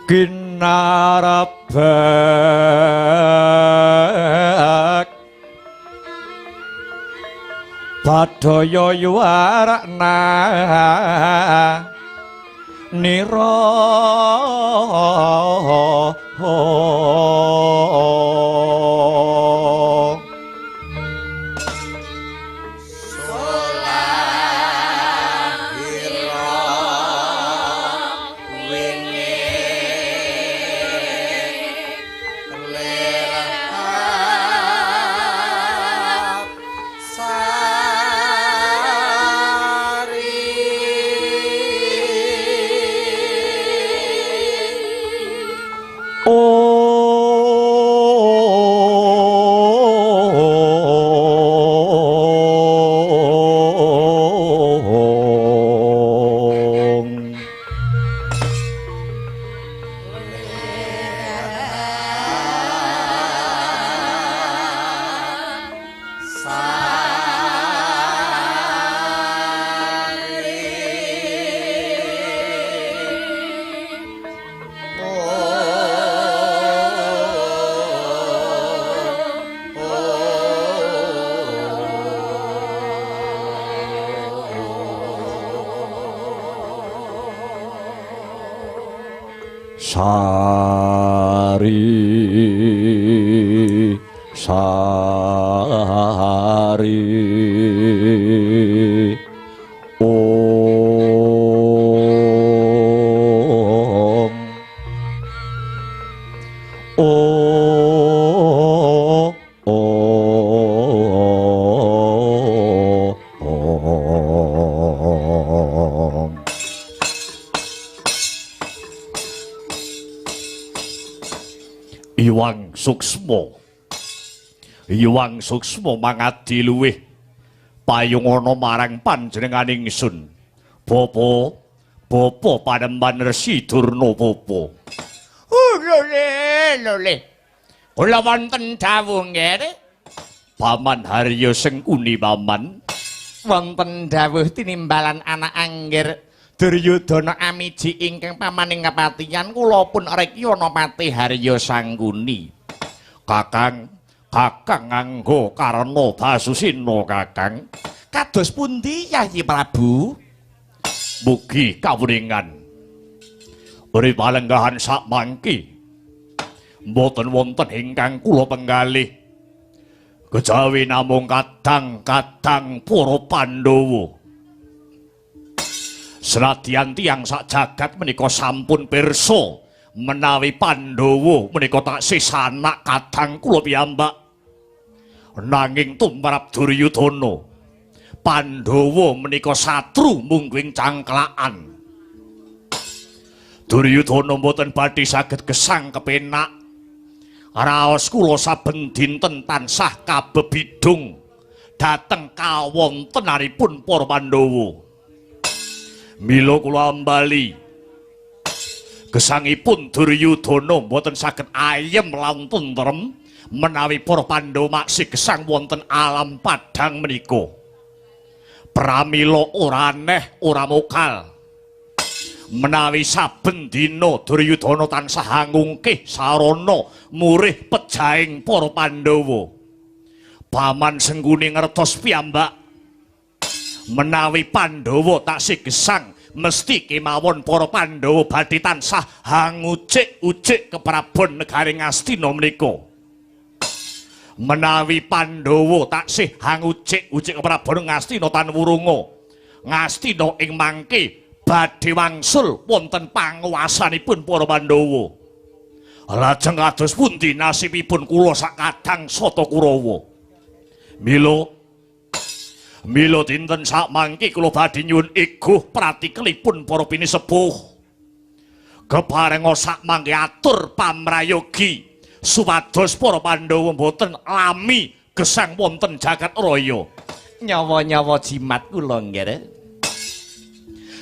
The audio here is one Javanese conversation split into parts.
Kinarabek Badaya yuwarakna nira. Sari sari om om om. Iwang Suksma, Iwang Suksma mangadi luwih payungana marang panjenengan ingsun. Bapa, bapa panemban Resi Durna bapa. Lole, lole. Kula wonten dawuh nggih. Paman Harya Sengkuni paman. Wonten dawuh tinimbalan anak anggir Duryudana amiji ingkang pamaning kepatihan kula pun rekyana Patih Harya Sangkuni. Kakang, kakang nganggo karana basusina kakang. Kados pundi Yayi Prabu? Mugi kawringan. Urip palenggahan sakmangki mboten wonten ingkang kula penggalih. Kejawi namung kadang-kadang para Pandhawa. Senadyan tiyang sak jagat menika sampun pirsa menawi Pandhawa menika taksih sanak kadang kula piyambak. Nanging tumrap Duryudana, Pandhawa menika satru mungguing cangklakan. Duryudana mboten badhe saged gesang kepenak. Raos kula saben dinten tansah kabebidung dhateng kawontenanipun para Pandhawa. Mila kula ambali gesangipun Duryudana mboten saged ayem lan tentrem menawi para Pandhawa maksih gesang wonten alam padhang menika. Pramila ora aneh ora mokal menawi saben dina Duryudana tansah ngungkih sarana murih pejahing para Pandhawa. Paman Sengkuni ngertos piyambak menawi Pandhawa taksih gesang mesti kemawon para Pandhawa badhe tansah hangucik-ucik keprabon negari Ngastina menika. Menawi Pandhawa taksih hangucik-ucik keprabon Ngastina tan wurunga, Ngastina ing mangke badhe wangsul wonten panguwasanipun para Pandhawa. Lajeng kados pundi nasibipun kula sakadang Sata Kurawa? Mila dinten sakmangke kula badhe nyuwun iguh pratikelipun para pinisepuh. Keparenga sakmangke atur pamrayogi supados para Pandhawa mboten lami gesang wonten jagat raya. Nyawa-nyawa jimat kula nggih.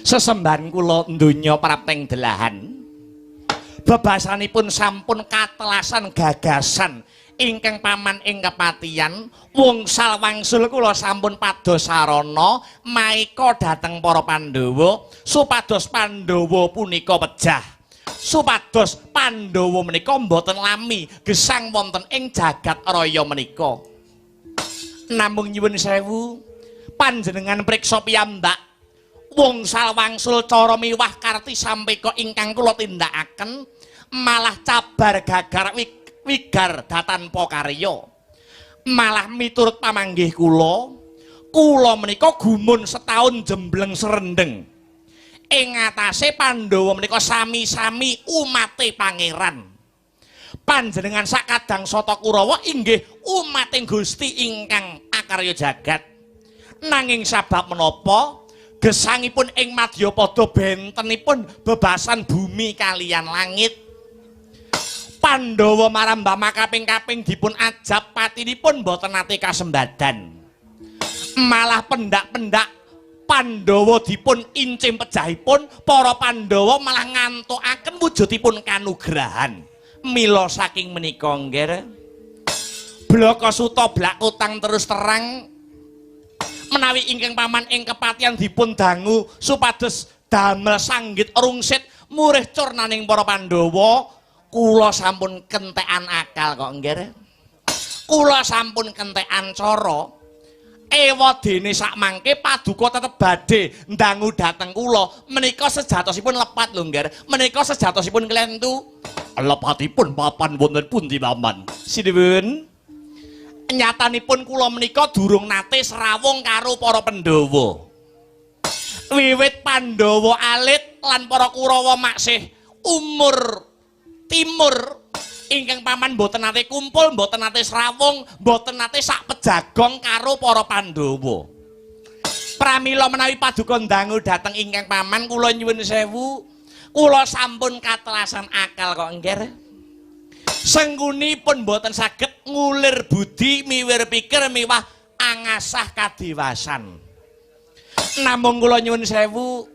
Sesembahan kula donya prapting delahan. Bebasanipun sampun katelasan gagasan ingkang paman ing kepatihan wungsal wangsul kula sampun pados sarana maika dhateng para Pandhawa supados Pandhawa punika pejah. Supados Pandhawa menika mboten lami gesang wonten ing jagat raya menika. Namung nyuwun sewu, panjenengan priksa piyambak wongsal wangsul cara miwah karti sampeka ingkang kula tindakaken malah cabar gagar wigar datanpa karya. Malah miturut pamanggih kula, kula menika gumun setahun jembleng serendeng. Ing atase Pandhawa menika sami-sami umate pangeran. Panjenengan sakadang sata Kurawa inggih umating Gusti ingkang akarya jagat. Nanging sabab menapa gesangipun ing madyapada bentenipun bebasan bumi kaliyan langit. Pandhawa marambah makaping-kaping dipun ajab patinipun boten nate kasembadan. Malah pendak-pendak Pandhawa dipun incim pejahipun, para Pandhawa malah ngantukaken wujudipun kanugrahan. Mila saking menika nggih, Blaka Suta blak utang terus terang menawi ingkang paman ing kepatihan dipun dangu supados damel sanggit rungsit murih curnaning para Pandhawa. Kula sampun kentekan akal kok nggih. Kula sampun kentekan cara. Ewa dene sakmangke paduka tetep badhe ndangu dhateng kula. Menika sejatosipun lepat lho nggih. Menika sejatosipun klentu. Lepatipun papan wonten pundi paman? Sinuwun. Nyatanipun kula menika durung nate srawung karo para Pandhawa. Wiwit Pandhawa alit lan para Kurawa maksih umur timur ingkang paman mboten nate kumpul, mboten nate srawung, mboten nate sak pejagong karo para Pandhawa. Pramila menawi paduka ndangu dhateng ingkang paman kula nyuwun sewu, kula sampun katelasan akal kok nggih. Sengkuni pun mboten saged ngulir budi, miwir pikir, miwah angasah kadiwasan. Namung kula nyuwun sewu,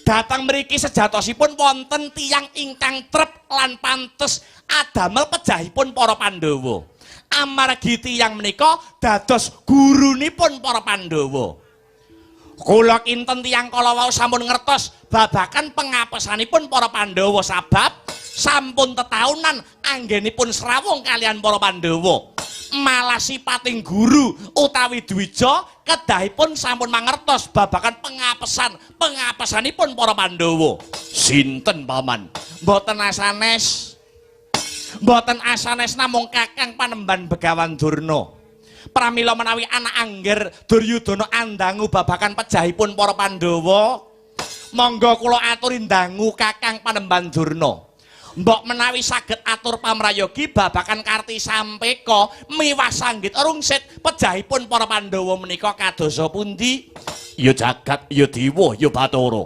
datang mriki sejatosipun wonten tiyang ingkang trep lan pantes adamel pejahipun para Pandhawa. Amargi tiyang menika dados gurunipun para Pandhawa. Kula kinten tiyang kala wau sampun ngertos babagan pengapesanipun para Pandhawa sabab sampun tetaunan anggenipun srawung kaliyan para Pandhawa. Malah sipating guru utawi dwija kedahipun sampun mangertos babagan pengapesanipun para Pandhawa. Sinten paman? Mboten asanes. Mboten asanes namung Kakang Panembahan Begawan Durna. Pramila menawi anak angger Duryudana andangu babagan pejahipun para Pandhawa, monggo kula aturi ndangu Kakang Panembahan Durna. Mbok menawi saged atur pamrayogi babagan karti sampeka miwah sanggit rungsit pejahipun para Pandhawa menika kadosa pundi? Ya jagat, ya dewa, ya Bathara.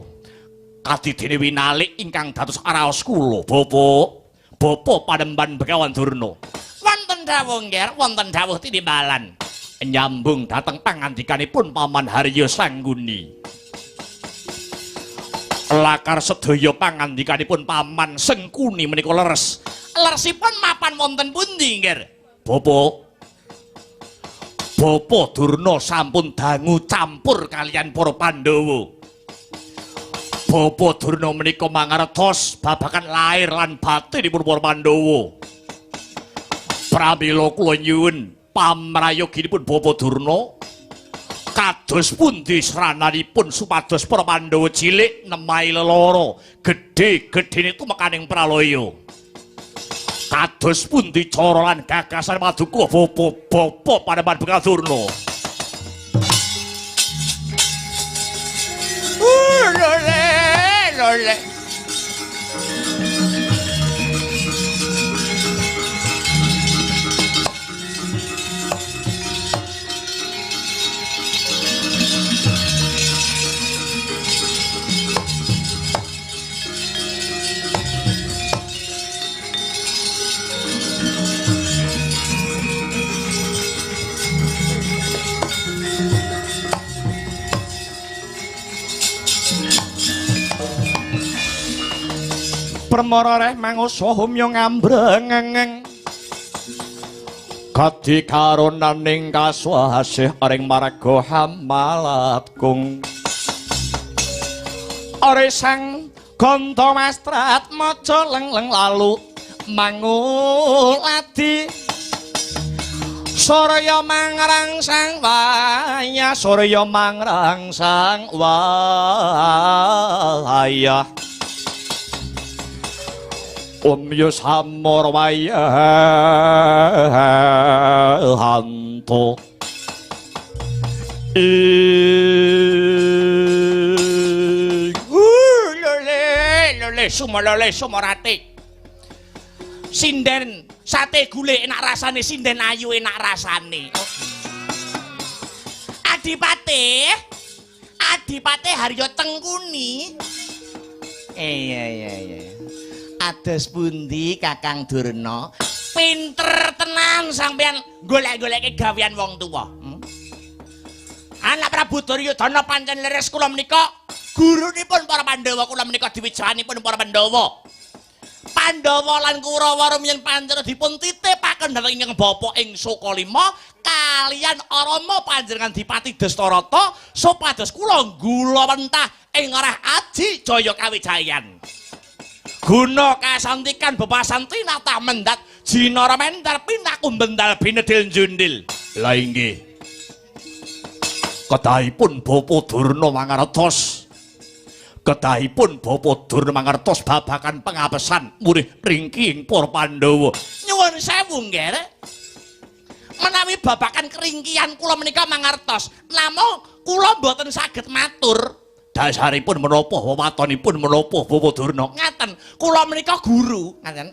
Kadidene winalik ingkang dados raos kula, Bapak. Bapak Panembahan Begawan Durna. Wonten dawuh nggih, wonten dawuh tinimbalan. Nyambung dhateng pangandikanipun Paman Haryo Sangguni. Lakar sedaya pangandikanipun Paman Sengkuni menika leres. Leresipun mapan wonten pundi nggih? Bapak, Bapak Durna sampun dangu campur kaliyan para Pandhawa. Bapak Durna menika mangertos babagan lair lan batinipun para Pandhawa. Pramila kula nyuwun pamrayoginipun Bapak Durna kados pundi srananipun supados para Pandhawa cilik nemahi lelara, gedhe-gedhene tumekaning pralaya. Kados pundi cara lan gagasan paduka Bapak Panembahan Begawan Durna? Lole, lole. Permara reh mangusa humya ngambrengeng kadi karonaning kaswasih ring marga hamalatkung. Ore sang Ganta mastrat maca leng-leng lalu manguladi. Surya mangrangsang wayah, surya mangrangsang wayah. Om yo samor wayahanto. Lole lole sumolole sumorate. Sinden sate gule enak rasane, sinden ayu enak rasane. Adipate, Adipate Haryo Tengkuni. Iya iya iya. Ados pundi Kakang Durna? Pinter tenan sampean golek-goleke gawean wong tuwa. Anak Prabu Duryudana pancen leres kula menika gurunipun para Pandhawa, kula menika diwijahanipun para Pandhawa. Pandhawa lan Kurawa rumiyin pancen dipun titipaken dhateng ingkang bapa ing Sukalima kaliyan Rama panjenengan Dipati Dastarata supados kula nggulawentah ing arah Aji Jaya Kawijayan. Guna kasantikan bebasan tinatah mendat jinara mendar pinaku bendal binedil jundil. Lah inggih. Kedahipun Bapa Durna mangertos. Kedahipun Bapa Durna mangertos babagan pengapesan murih ringkiing para Pandhawa. Nyuwun sewu nggih. Menawi babagan keringkian kula menika mangertos, namung kula mboten saged matur. Dasaripun menapa wewatonipun menapa Bapa Durna? Ngaten, kula menika guru, ngaten.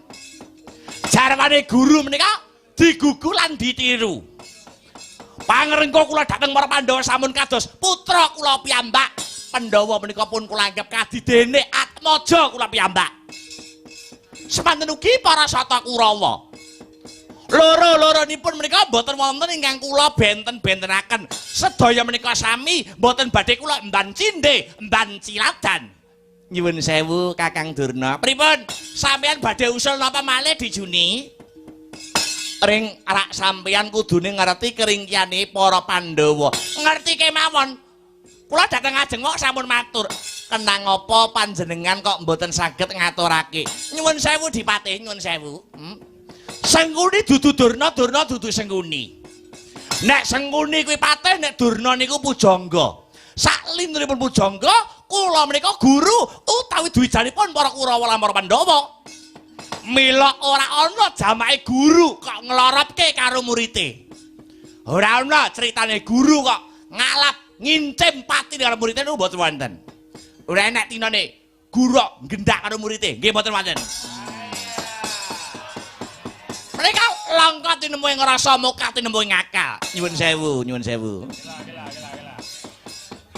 Jarwane guru menika digugu lan ditiru. Pangrengga kula dhateng para Pandhawa sampun kados putra kula piyambak. Pandhawa menika pun kula anggap kadidene atmaja kula piyambak. Semanten ugi para Sata Kurawa. Loro-loronipun menika mboten wonten ingkang kula benten-bentenaken. Sedaya menika sami mboten badhe kula emban cindhe, emban ciladan. Nyuwun sewu Kakang Durna. Pripun? Sampeyan badhe usul napa malih dijuni? Ring rak sampeyan kudune ngerti keringkiyane para Pandhawa. Ngerti kemawon. Kula dhateng ajeng kok sampun matur. Kenang apa panjenengan kok mboten saged ngaturake? Nyuwun sewu Dipati, nyuwun sewu. Sengkuni dudu Durna, Durna dudu Sengkuni. Nek Sengkuni kuwi patih, nek Durna niku pujangga. Saklinturipun pujangga, kula menika guru utawi dwijanipun para Kurawa lan para Pandhawa. Mila ora ana jamake guru kok ngloropke karo murite. Ora ana critane guru kok ngalap ngincim pati karo murite niku mboten wonten. Ora enek tinane guru kok nggendak karo murite, nggih mboten wonten. Mereka langka tinemu ing rasa, muka tinemu ing akal. Nyuwun sewu, nyuwun sewu.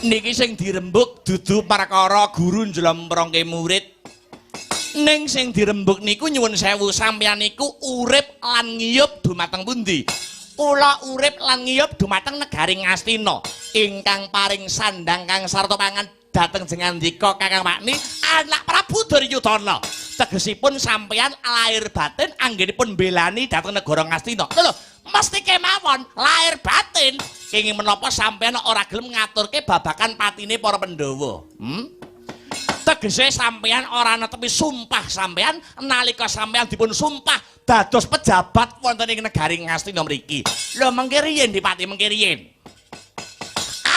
Niki sing dirembuk dudu perkara guru njlemprongke murid. Ning sing dirembuk niku nyuwun sewu sampeyan niku urip lan ngiyup dumateng pundi? Kula urip lan ngiyup dumateng negari Ngastina ingkang paring sandang kang sarta pangan dhateng jengandika Kakang Pakni anak Prabu Duryudana. Tegesipun sampeyan lahir batin anggenipun mbelani dhateng negara Ngastina. Lho, mesti kemawon lahir batin kenging menapa sampeyan ora gelem ngaturke babagan patine para Pandhawa. Tegese sampeyan ora netepi sumpah sampeyan nalika sampeyan dipun sumpah dados pejabat wonten ing negari Ngastina mriki. Lho mengke riyin Dipati, mengke riyin.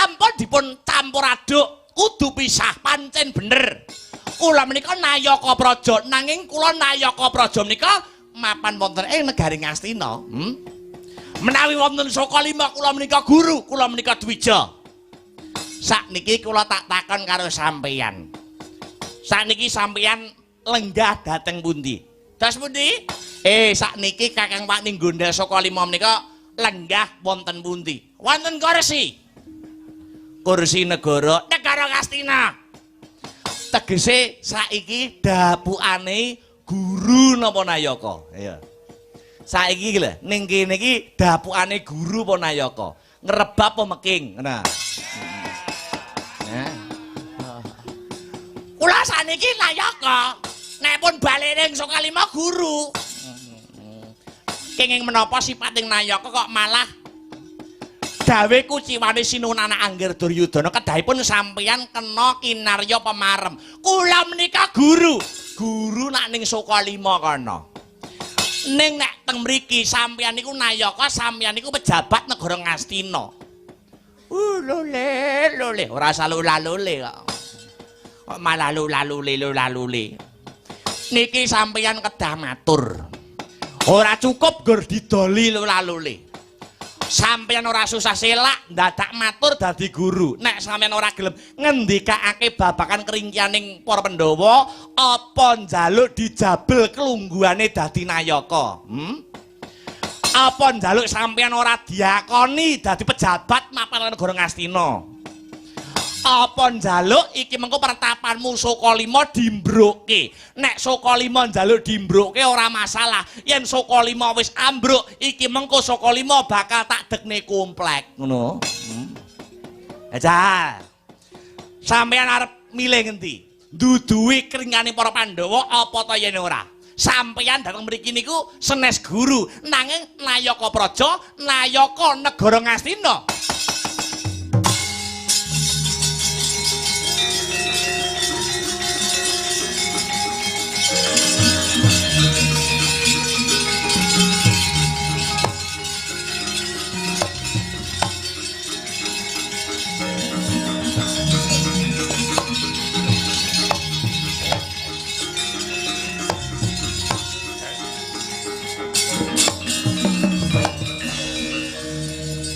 Ampun dipun campur aduk, kudu pisah pancen bener. Kula menika nayaka praja, nanging kula nayaka praja menika mapan wonten ing negari Ngastina. Menawi wonten Sukalima kula menika guru, kula menika dwija. Sakniki kula tak takon karo sampeyan. Sakniki sampeyan lenggah dhateng pundi? Dados pundi? Sakniki Kakang Pakni Gondel Sukalima menika lenggah wonten pundi? Wonten kursi. Kursi negara, negara Ngastina. Tegese saiki dapukane guru napa nayaka? Iya. Saiki iki lho, ning kene iki dapukane guru apa nayaka? Ngrebab apa meking? Nah. Nah. Kula saniki nayaka. Nek pun bali ning Sukalima guru. Kenging menapa sipating nayaka kok malah Gawe kuciwane Sinuwun anak Angger Duryudana kedahipun sampeyan kena kinarya pemarem. Kula menika guru. Guru nak ning Sukalima kono. Ning nek teng mriki sampeyan niku nayaka, sampeyan niku pejabat negara Ngastina. Lole lole ora salula-lule kok. Kok malah lula-lule lula-lule. Niki sampeyan kedah matur. Ora cukup gur didoli lula-lule. Sampeyan ora susah selak ndadak matur dadi guru. Nek sampeyan ora gelem ngendikake babakan keringkianing para Pandhawa, apa njaluk dijabel kelungguhane dadi nayaka? Apa njaluk sampeyan ora diakoni dadi pejabat mapan negara Ngastina? Apa njaluk iki mengko pertapanmu Sukalima dimbrukke? Nek Sukalima njaluk dimbrukke ora masalah. Yen Sukalima wis ambruk, iki mengko Sukalima bakal tak dekne komplek, ngono. Jajal. Sampeyan arep milih ngendi? Duduhi keringane para Pandhawa apa ta yen ora? Sampeyan dateng mriki niku senes guru, nanging nayaka praja, nayaka negara Ngastina.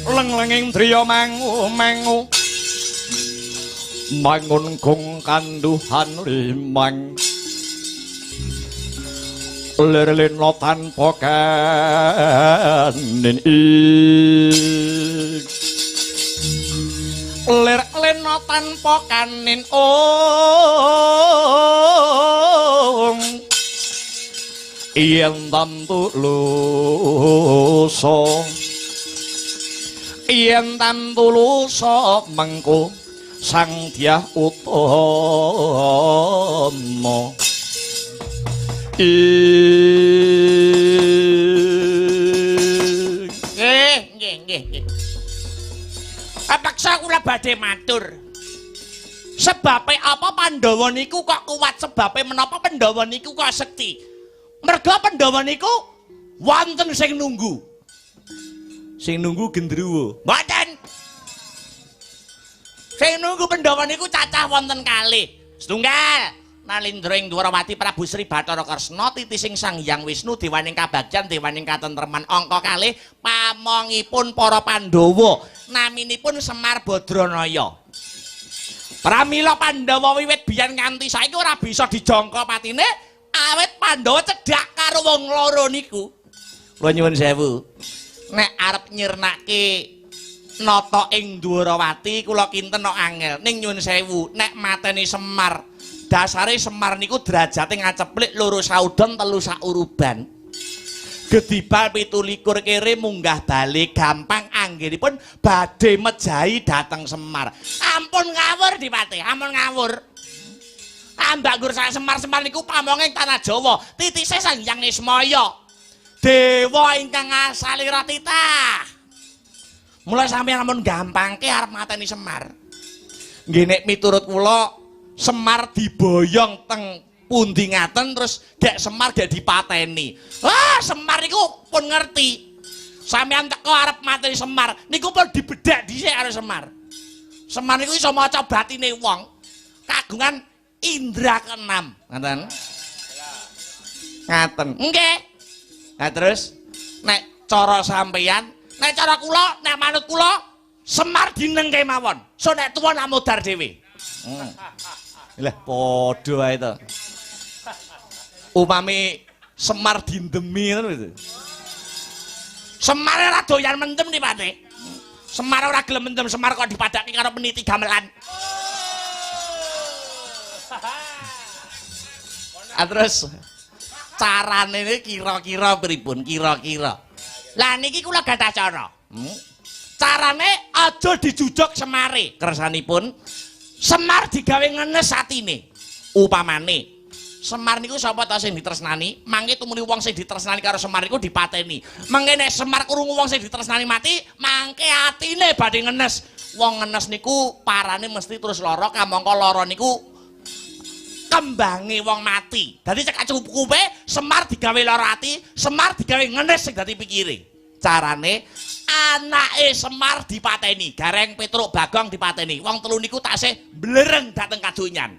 Leng-lenging driya mangu-mangu mangun gong kanduhan limang lir lena tanpa kanin lir lena tanpa kanin ong yen tantu lusa yen tantu lusa mengko Sang Dyah Utama. Nggih, nggih, nggih. Kapeksa kula badhe matur. Sebabe apa Pandhawa niku kok kuat, sebabe menapa Pandhawa niku kok sekti? Merga Pandhawa niku wonten sing nunggu. Sing nunggu gendruwo. Mboten. Sing nunggu Pandhawa niku cacah wonten kalih. Setunggal Nalindra ing Dwarawati Prabu Sri Bathara Kresna titising Sang Hyang Wisnu dewaning kabagyan dewaning katentreman. Angka kalih pamongipun para Pandhawa naminipun Semar Badranaya. Pramila Pandhawa wiwit biyen nganti saiki ora bisa dijangka patine awit Pandhawa cedhak karo wong loro niku. Kula nyuwun sewu. Nek arep nyirnake nata ing Dwarawati kula kinten nok angel. Ning nyuwun sewu, nek mateni Semar, dasare Semar niku derajate ngaceplik loro saudon telu sauruban. Gedibal 27 kere munggah bali gampang anggenipun badhe mejahi dhateng Semar. Ampun ngawur Dipati, ampun ngawur. Ambak nggur sak Semar-Semar niku pamonging tanah Jawa, titise Sang Hyang Ismaya. Dewa ingkang asalira titah. Mula sampeyan ampun gampangke arep mateni Semar. Nggih nek miturut kula Semar diboyong teng pundi ngaten terus gek Semar gek dipateni. Ah, Semar niku pun ngerti. Sampeyan teko arep mateni Semar niku pun dibedhek dhisik karo Semar. Semar niku iso maca batine wong. Kagungan indra keenam, ngaten. Ngaten. Nggih. Nah terus nek cara sampeyan, nek cara kula, nek manut kula Semar dinengke mawon. So nek tuwa nak modar dhewe. Lah padha wae to. Upami Semar dindemi ngono lho. Semar ora doyan mendem nih, Pak. Semar ora gelem mendem, Semar kok dipadake karo peniti gamelan. Ah terus carane ini kira-kira pripun kira-kira. Lah niki kula gadah cara. Carane aja dijujug Semare. Kersanipun Semar digawe ngenes atine. Upamane Semar niku sapa ta sing ditresnani? Mangke tumuli wong sing ditresnani karo Semar niku dipateni. Mangke nek Semar krungu wong sing ditresnani mati, mangke atine badhe ngenes. Wong ngenes niku parane mesti terus lara, kamangka lara niku kembange wong mati. Dadi cekak cukupe Semar digawe lara ati, Semar digawe ngenes sing dadi pikire. Carane anake Semar dipateni, Gareng, Petruk, Bagong dipateni. Wong telu niku taksih blereng dhateng kadonyan.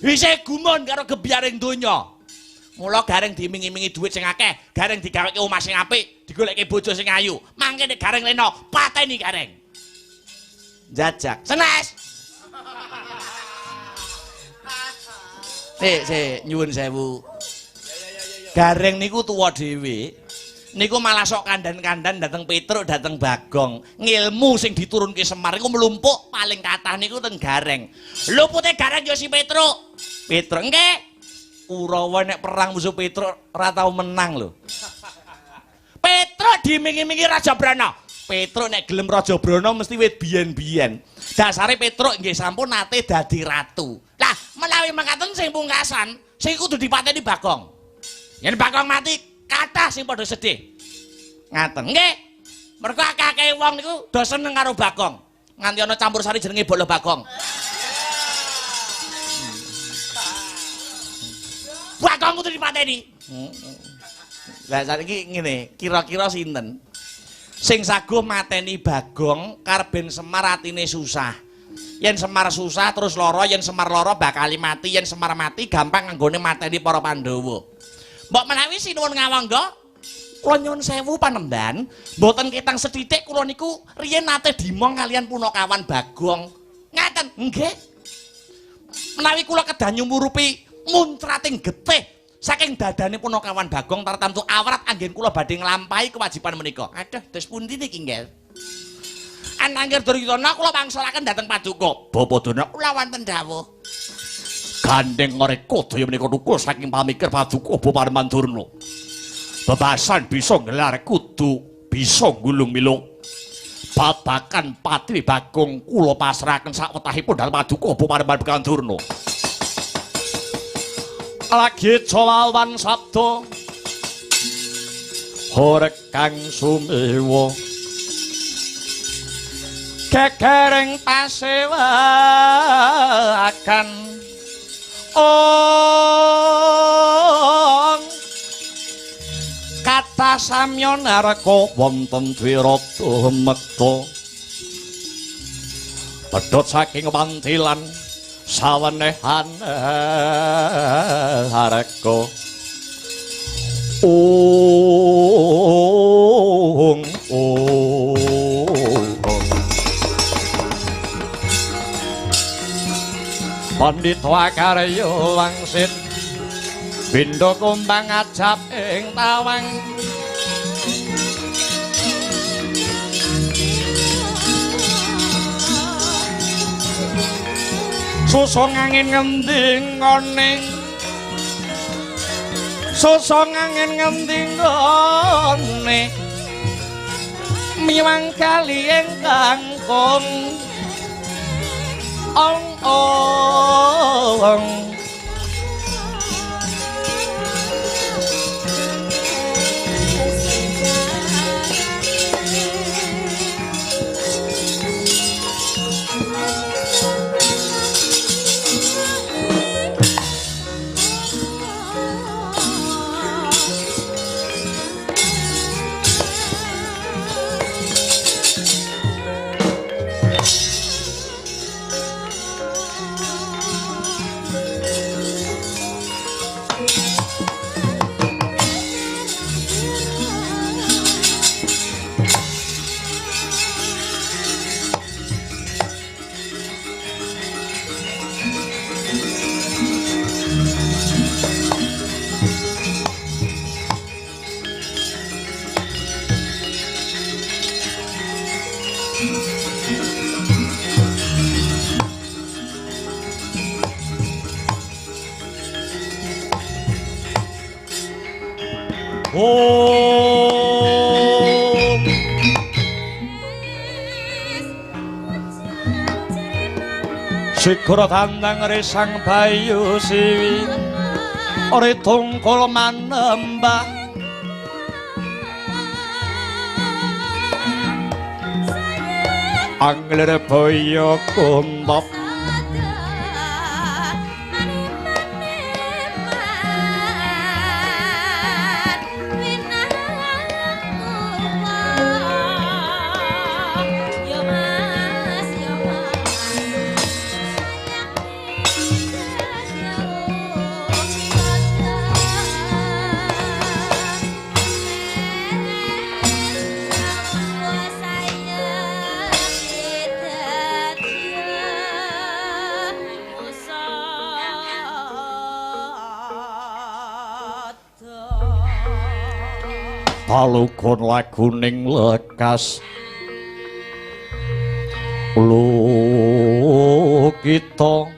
Isih gumun karo gebyaring donya. Mula Gareng diiming-imingi dhuwit sing akeh, Gareng digaweke omah sing apik, digoleke bojo sing ayu. Mangke nek Gareng lena, pateni Gareng. Jajak. Senes. Sik, sik, nyuwun sewu. Gareng niku tuwa dhewe. Niku malah sok kandan-kandan dateng Petruk, dateng Bagong. Ngilmu sing diturunke Semar niku mlumpuk paling kathah niku teng Gareng. Lupute Gareng ya si Petruk. Petruk nggih. Kurawa nek perang musuh Petruk ora tau menang lho. Petruk diiming-imingi Raja Brana. Petruk nek gelem Raja Brana mesti wit biyen-biyen. Dasare Petruk nggih sampun nate dadi ratu. Lah menawi mekaten sing pungkasan sing kudu dipateni Bagong. Yen Bagong mati kathah sing padha sedih. Ngaten nggih. Mergo akeh-akeh wong niku do seneng karo Bagong. Nganti ana campur sari jenenge Bolo Bagong. Bagong kudu dipateni. Lah saiki ngene, kira-kira sinten sing saguh mateni Bagong karben Semar atine susah. Yen Semar susah terus lara, yen Semar lara bakal mati, yen Semar mati gampang nganggone mateni para Pandhawa. Mbok menawi sinuwun ngawangga, kula nyuwun sewu panemban, mboten ketang sethithik kula niku riyen nate dimong kalian punakawan Bagong. Ngaten, nggih. Menawi kula kedah nyumurupi muntrating getih saking dadane punakawan Bagong tartamtu awrat anggen kula badhe nglampahi kewajiban menika. Aduh, dos pundi niki nggih? Anangger Duryudana kula wangsulaken dhateng paduka. Bapa Durna kula wonten dawuh. Gandeng Wrekodaya menika thukul saking pamikir paduka Bapak Mandurna. Bebasan bisa nggelar kudu bisa gulung milung. Babakan pati Bagong kula pasrahaken sawetahipun dhateng paduka Bapak Mandurna. Lagi jawawan sabda horeg kang sumewa kekereng pasewakan ong kata samya naraka wonten Dwirata mekta pedhot saking wantilan sawenehan hareka ong ong Pandhita akarya wangsit bindha kumbang ajab ing tawang susung angin ngendi nggone susung angin ngendi nggone miwang kali ing kangkung ong ong Om. Sikura tandang resang bayu siwi Ritungkul manembah anglir baya kuntop palugon laguning lekas lukita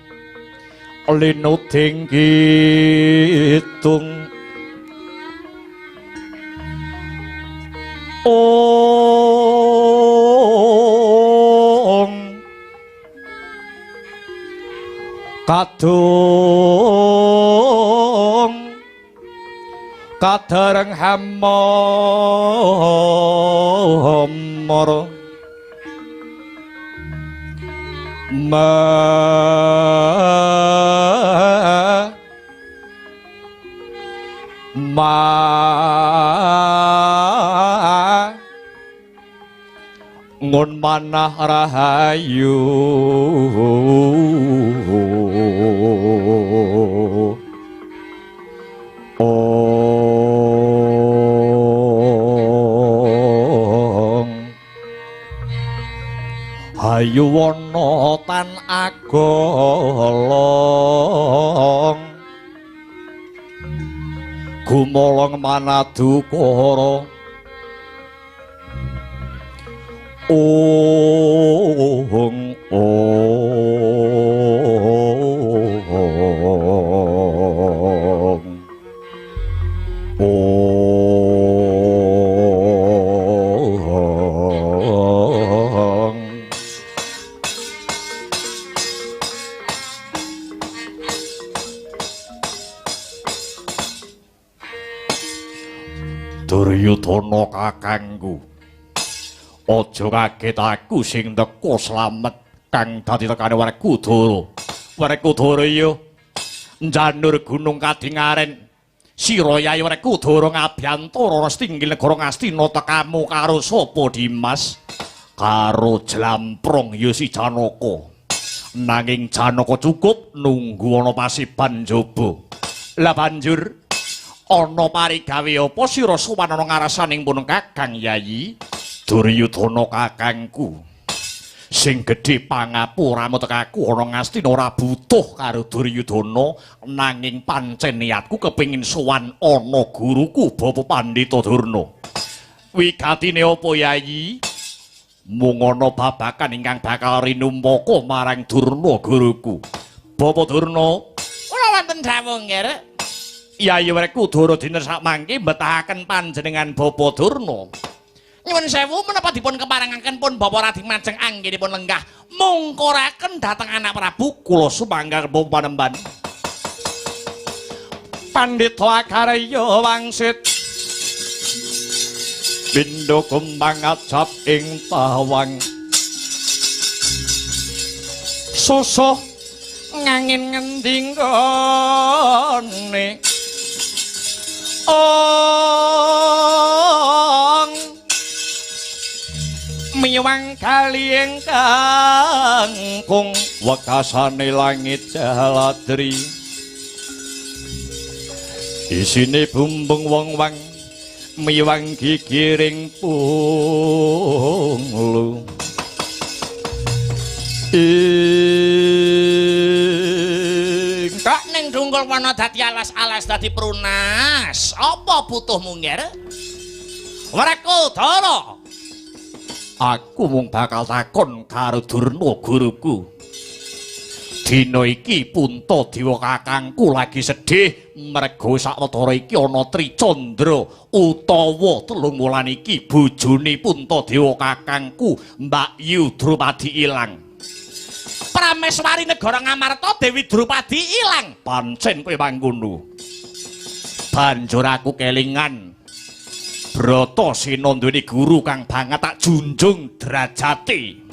linuding kidung ong kadung kadareng hamor ma ma ngun manah rahayu Hayu wana tan agolong gumolong manadukara ong ong ong Duryudana kakangku, aja kaget aku sing teka slamet kang dadi tekane Werkudara. Werkudara iya njanur gunung kadingaren. Sira Yayi Werkudara ngabyantara restinggil negara Ngastina tekamu karo sapa Dimas? Karo Jlamprong ya si Janaka. Nanging Janaka cukup nunggu ana pasiban jaba. Lah banjur ana parigawe apa sira sowan ana ngarasaning pun Kakang Yayi? Duryudana kakangku sing gedhe pangapuramu tekaku ana Ngastina ora butuh karo Duryudana, nanging pancen niatku kepengin sowan ana guruku Bapak Pandhita Durna. Wigatine apa Yayi? Mung ana babagan ingkang bakal rinumpaka marang Durna guruku. Bapak Durna, kula wonten dawuh nggih. Yayi Werkudara dinten sakmangke mbetahaken panjenengan Bapak Durna. Nyuwun sewu menapa dipun keparengaken pun Bapak Raden Majeng anggenipun lenggah mungkuraken dhateng anak Prabu kula sumangga Bapak panemban. Pandhita Akarya wangsit pindha kembang ajab ing tawang susuh ngangin ngendi nggone ong miwang kali ingkang wekasane langit jaladri isine bumbung wong wang miwang gigiring punglu ing kok ning dungkul wana dadi alas-alas dadi prunas. Apa butuhmu nger? Werkudara, aku mung bakal takon karo Durna guruku. Dina iki Puntadewa kakangku lagi sedih merga sawetara iki ana Tricandra utawa 3 wulan iki bojone Puntadewa kakangku Mbak Yu Drupadi ilang. Prameswari negara Ngamarta Dewi Drupadi ilang. Pancen kowe mangkono. Banjur aku kelingan Bratasena duweni guru kang banget tak junjung derajate.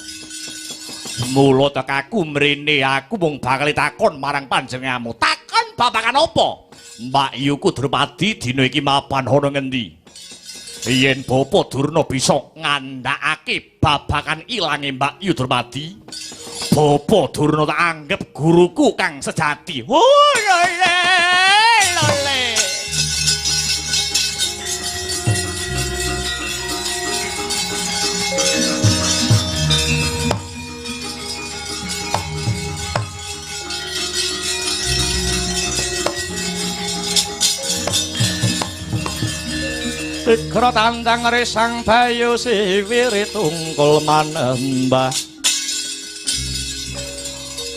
Mula tekaku mrene aku mung bakal takon marang panjenenganmu. Takon babagan apa? Mbakyuku Drupadi dina iki mapan ana ngendi? Yen Bapa Durna bisa ngandhakake babagan ilange Mbakyu Drupadi, Bapa Durna tak anggep guruku kang sejati. Oh, lole, lole. Tigra tandang resang bayu siwiri tungkul manembah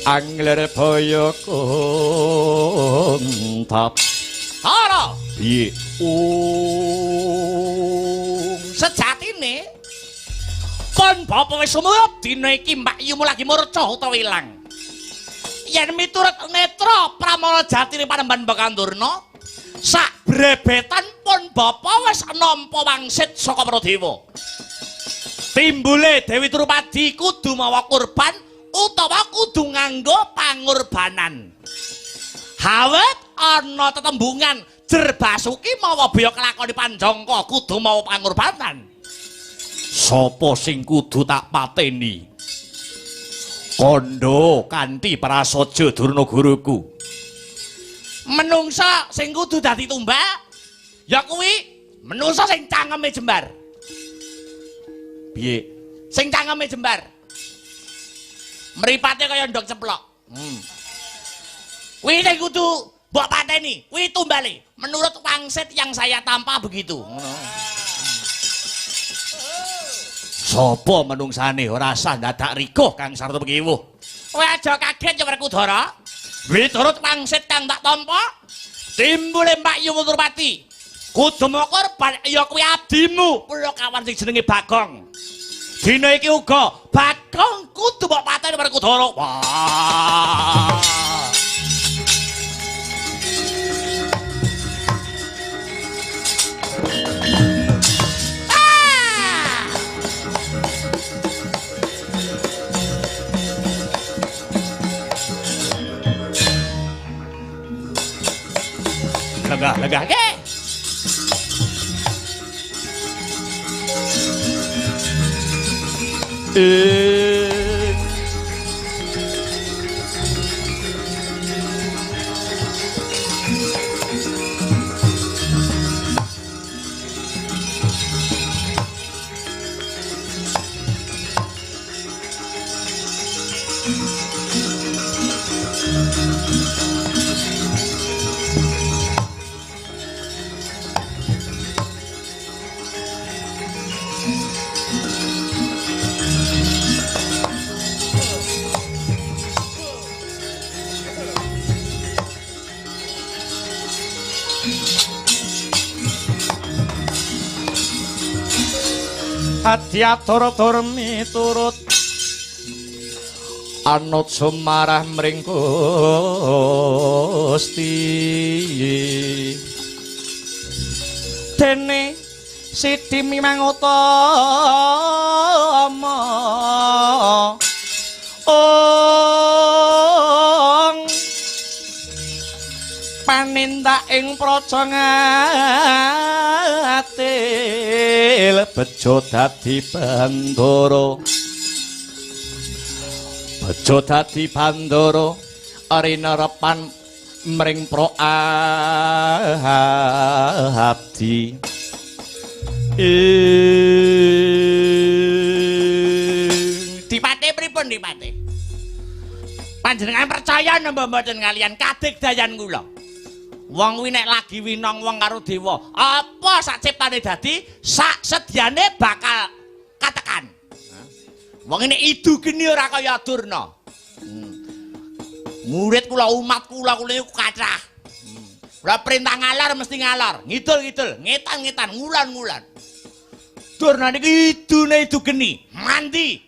anglir boyo kuntap. Hara piye? Sejatine pon bapa wis sumurup dina iki mbakyumu lagi murca utawa ilang. Yen miturut netra pramana jatine Panembahan Bakandurna, sak brebetan pun bapa wis nampa wangsit saka para dewa. Timbule Dewi Drupadi kudu mawa kurban utawa kudu nganggo pangorbanan. Hawet ana tetembungan Jerbasuki mawa baya kelakoni panjangka kudu mawa pangorbanan. Sapa sing kudu tak pateni? Kandha kanthi prasaja Durna guruku. Menungsa sing kudu dadi tumbak ya kuwi menungsa sing cangkeme jembar. Piye? Sing cangkeme jembar. Mripate kaya ndok ceplok. Kuwi sing kudu mbok pateni, kuwi tumbale. Menurut wangsit yang saya tampa begitu. Ngono. Sapa menungsane ora sah dadak rikuh Kang Sarta Pekiwuh. Kowe aja kaget ya Werkudara. Miturut wangsit kang tak tampa, timbule Mbakyu Drupadi kudu mawa korban ya kuwi abdimu Pulakawan sing jenenge Bagong. Dina iki uga Bagong kudu mbok pateni Werkudara. Wah. Lenggah, lenggah. Adiatur tur miturut anut sumarah mring Gusti. Dene sidi mimang utama ong panindak ing praja ngatil bejo dadi bandara, bejo dadi bandara rinerepan mring pro abdi. Dipate pripun dipate? Panjenengan percaya napa mboten kalian kadigdayan kula? Wong kuwi nek lagi winong wong karo dewa, apa sak ciptane dadi sak sedyane bakal katekan. Wong ini idu geni ora kaya Durna. Murid kula, umat kula kula niku kathah. Kula perintah ngalor mesti ngalor, ngidul-ngidul, ngetan-ngetan, ngulon-ngulon. Durna niki idune idu geni, mandi.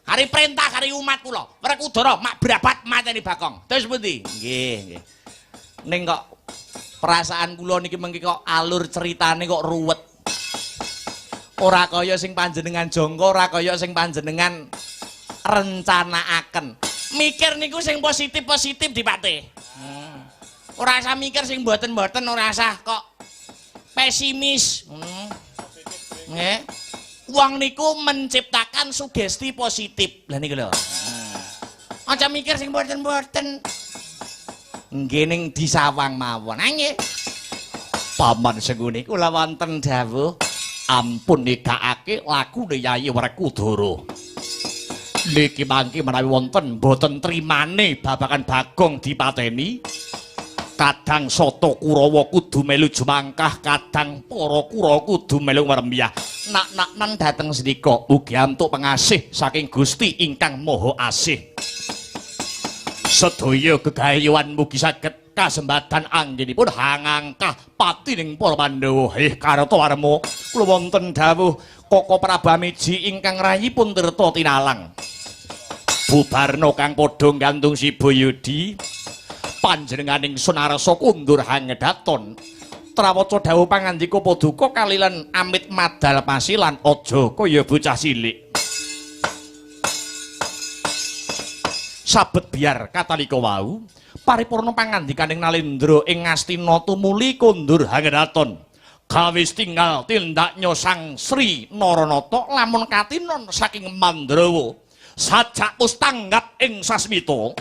Kari perintah kari umat kula, Werkudara mak brabat mateni Bagong. Terus pundi? Nggih, nggih. Ning kok Perasaan kula niki mengki kok alur ceritane kok ruwet. Ora kaya sing panjenengan jangka, ora kaya sing panjenengan rencanaaken. Mikir niku sing positif-positif Dipate. Ora usah mikir sing mboten-mboten, ora usah kok pesimis. Nggih. Wong niku menciptakan sugesti positif. Lah niku lho. Aja mikir sing mboten-mboten. Nggih ning disawang mawon. Nggih. Paman Sengkuni kula wonten dawuh ampun nikahake lakune Yayi Werkudara. Niki mangke menawi wonten mboten trimane babagan Bagong dipateni. Kadang Sata Kurawa kudu melu jumangkah, kadang para Kurawa kudu melu ngrembiyah. Nak-naknan dhateng sendika ugi antuk pengasih saking Gusti ingkang Maha Asih. Sedaya gegayuhan mugi saged kasembadan anggenipun hangangkah patining para Pandhawa. Kartawarma kula wonten dawuh Koko Prabu Amiji ingkang rayipun Tirta Tinalang. Bubarna kang padha nggantung Sibayudi, panjenenganing Sunarsa kundur hangedaton. Trawaca dawuh pangandika paduka kalilan amit madal pasilan aja kaya bocah cilik. Sabet biar katalika wau paripurna pangandikaning Nalendra ing Ngastina tumuli kundur hangedaton. Gawis tinggal tindaknya Sang Sri Naranata lamun katinon saking Mandrawa sajak wis tanggap ing sasmita.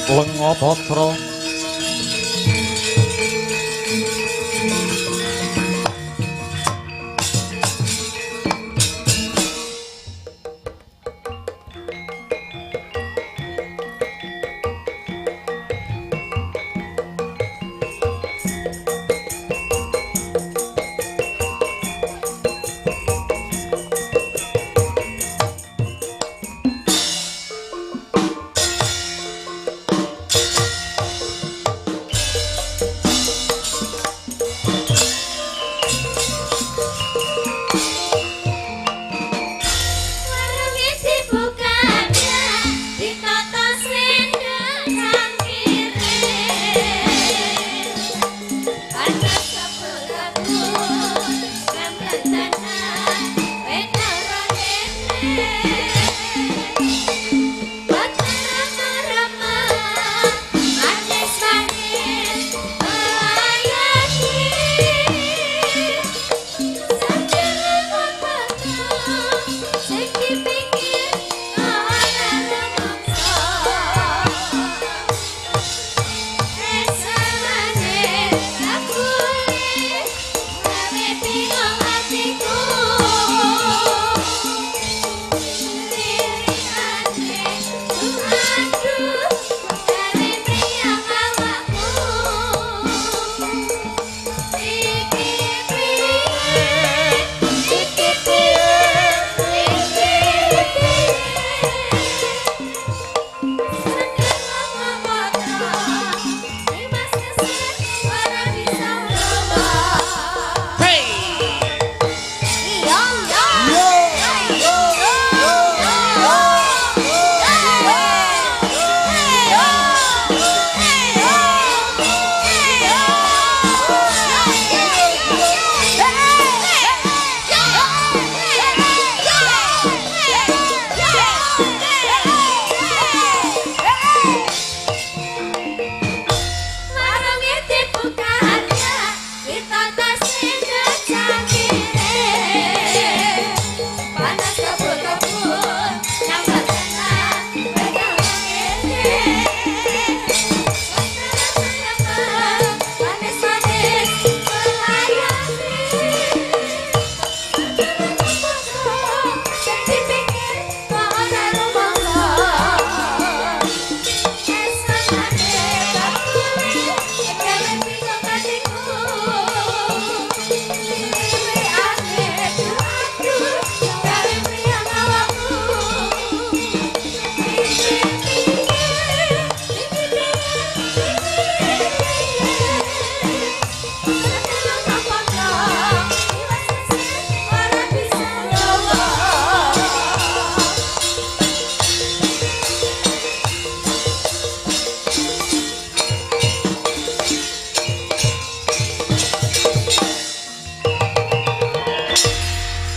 Lenga Batra.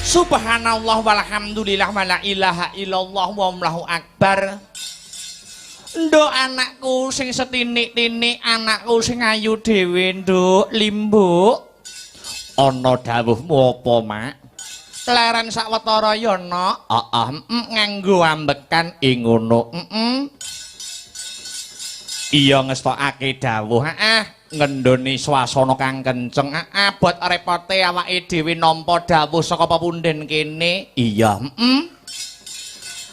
Subhanallah walhamdulillah wala ilaha illallah wallahu akbar. Nduk anakku sing setinik-tinik, anakku sing ayu dhewe, nduk limbuk. Ana dawuhmu apa, Mak? Leren sawetara ya, Nok. Heeh, nganggo ambekan ing ngono. Iya ngestokake dawuh, heeh, ngendhoni swasana kang kenceng. Abot repote awake dhewe nampa dawuh saka pepunden kene. Iya,